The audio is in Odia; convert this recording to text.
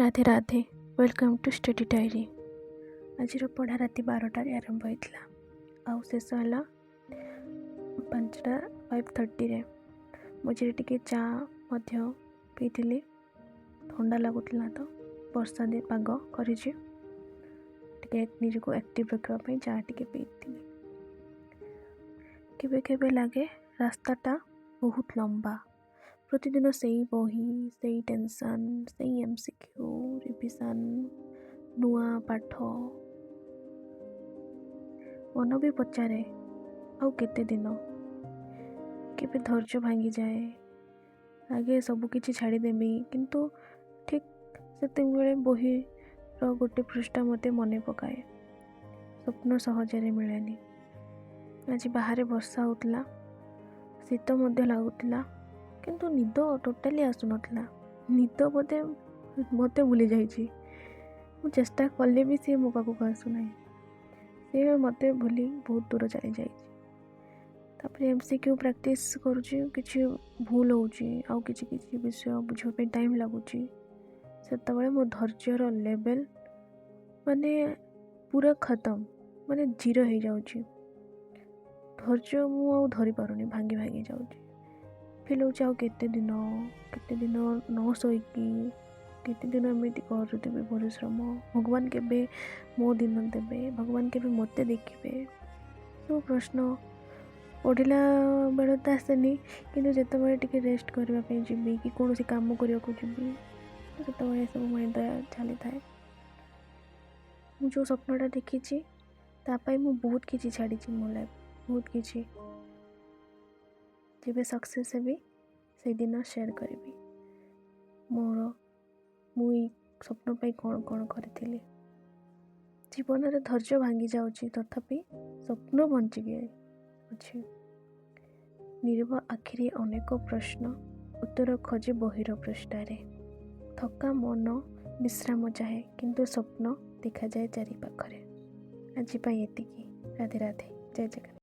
Radhe Radhe. Welcome to Study Diary। ଆଜିର ପଢ଼ା ରାତି 12ଟାରେ ଆରମ୍ଭ ହୋଇଥିଲା ଆଉ ଶେଷ ହେଲା 5ଟା, 5:30ରେ। ମଝିରେ ଟିକେ ଚା ମଧ୍ୟ ପିଇଥିଲି। ଥଣ୍ଡା ଲାଗୁଥିଲା ତ, ବର୍ଷା ପାଗ କରିଛି। ଟିକେ ନିଜକୁ ଆକ୍ଟିଭ୍ ରଖିବା ପାଇଁ ଚା ଟିକେ ପିଇଥିଲି। କେବେ କେବେ ଲାଗେ ରାସ୍ତାଟା ବହୁତ ଲମ୍ବା। ପ୍ରତିଦିନ ସେଇ ବହି, ସେଇ ଟେନସନ୍, ସେଇ MCQ revision, ନୂଆ ପାଠ। ମନ ବି ପଚାରେ, ଆଉ କେତେ ଦିନ? କେବେ ଧୈର୍ଯ୍ୟ ଭାଙ୍ଗିଯାଏ, ଲାଗେ ସବୁକିଛି ଛାଡ଼ିଦେବି। କିନ୍ତୁ ଠିକ୍ ସେତେବେଳେ ବହିର ଗୋଟେ ପୃଷ୍ଠା ମୋତେ ମନେ ପକାଏ, ସ୍ୱପ୍ନ ସହଜରେ ମିଳେନି। ଆଜି ବାହାରେ ବର୍ଷା ହେଉଥିଲା, ଶୀତ ମଧ୍ୟ ଲାଗୁଥିଲା, କିନ୍ତୁ ନିଦ ଟୋଟାଲି ଆସୁନଥିଲା। ନିଦ ବୋଧେ ମୋତେ ଭୁଲି ଯାଇଛି। ମୁଁ ଚେଷ୍ଟା କଲେ ବି ସିଏ ମୋ ପାଖକୁ ଆସୁନାହିଁ। ସିଏ ମୋତେ ଭୁଲି ବହୁତ ଦୂର ଚାଲିଯାଇଛି। ତାପରେ MCQ practice କରୁଛି, କିଛି ଭୁଲ ହେଉଛି ଆଉ କିଛି କିଛି ବିଷୟ ବୁଝିବା ପାଇଁ ଟାଇମ୍ ଲାଗୁଛି। ସେତେବେଳେ ମୋ ଧୈର୍ଯ୍ୟର ଲେଭେଲ୍ ମାନେ ପୁରା ଖତମ, ମାନେ ଜିରୋ ହେଇଯାଉଛି। ଧୈର୍ଯ୍ୟ ମୁଁ ଆଉ ଧରିପାରୁନି, ଭାଙ୍ଗି ଭାଙ୍ଗି ଯାଉଛି। ଫିଲ୍ ହେଉଛି, ଆଉ କେତେ ଦିନ, କେତେ ଦିନ ନ ଶୋଇକି, କେତେ ଦିନ ଏମିତି କରୁଥିବି ପରିଶ୍ରମ? ଭଗବାନ କେବେ ମୋ ଦିନ ଦେବେ? ଭଗବାନ କେବେ ମୋତେ ଦେଖିବେ? ସବୁ ପ୍ରଶ୍ନ ପଢ଼ିଲା ବେଳେ ତ ଆସେନି, କିନ୍ତୁ ଯେତେବେଳେ ଟିକେ ରେଷ୍ଟ କରିବା ପାଇଁ ଯିବି କି କୌଣସି କାମ କରିବାକୁ ଯିବି, ସେତେବେଳେ ଏସବୁ ମାଇଣ୍ଡରେ ଚାଲିଥାଏ। ମୁଁ ଯେଉଁ ସ୍ୱପ୍ନଟା ଦେଖିଛି, ତା ପାଇଁ ମୁଁ ବହୁତ କିଛି ଛାଡ଼ିଛି ମୋ ଲାଇଫ୍, ବହୁତ କିଛି। ଯେବେ ସକ୍ସେସ୍ ହେବି, ସେଇଦିନ ସେୟାର କରିବି ମୋର, ମୁଁ ଏଇ ସ୍ୱପ୍ନ ପାଇଁ କ'ଣ କ'ଣ କରିଥିଲି। ଜୀବନରେ ଧୈର୍ଯ୍ୟ ଭାଙ୍ଗି ଯାଉଛି, ତଥାପି ସ୍ୱପ୍ନ ବଞ୍ଚିକି ଅଛି। ନିରବ ଆଖିରେ ଅନେକ ପ୍ରଶ୍ନ, ଉତ୍ତର ଖୋଜେ ବହିର ପୃଷ୍ଠାରେ। ଥକା ମନ ବିଶ୍ରାମ ଚାହେଁ, କିନ୍ତୁ ସ୍ୱପ୍ନ ଦେଖାଯାଏ ଚାରିପାଖରେ। ଆଜି ପାଇଁ ଏତିକି। ରାଧେ ରାଧେ, ଜୟ ଜଗନ୍ନାଥ।